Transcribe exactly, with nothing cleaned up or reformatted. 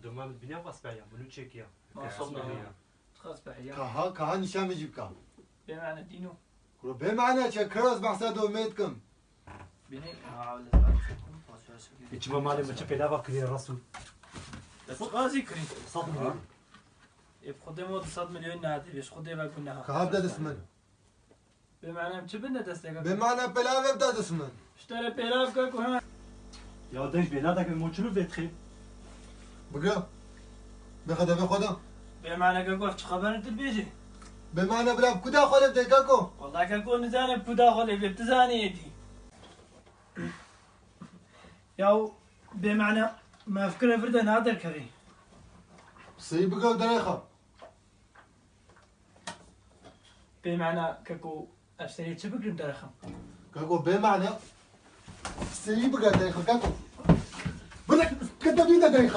Doma min bîne xwe spehiya, min û çêkiya. Maşallah. Dixwaz behiya. Kaha, kaha nîşan min jî bika. Bê mane dîno. Kuro bê mane çe kiro ez behsa domê dikim. Bîne ha lezar çekum. Ê çima malê min çi pêlava kiriye Resul? Te çiqasî kirî? Sed milyon. Ê bi xudê mo du sed milyon nade, bêş xudê ve guneha. Kaha bide dest min. Bê mane em çi binde destê keko? Bê mane pêlava bide dest min. Ji te re pêlav keko ha. Ya deng bêla deke mo çilo vê dixê. Bigre. Bê xwe de bê xwe de. Bê mane keko ev çi xeber tu dibêjî? Bê mane bila bi kuda xwe lê bide keko. Wala keko nizane kuda xwe lê bide, tu zanî êdî. Yaw bê mane me ev kire vir de naderkevî. Seyî bigre û derê xwe. Bê mane keko ev serê çi bigrim derexim? Keko bê mane. Seyî bigre derê xwe keko. Bile kete bî de derê xwe.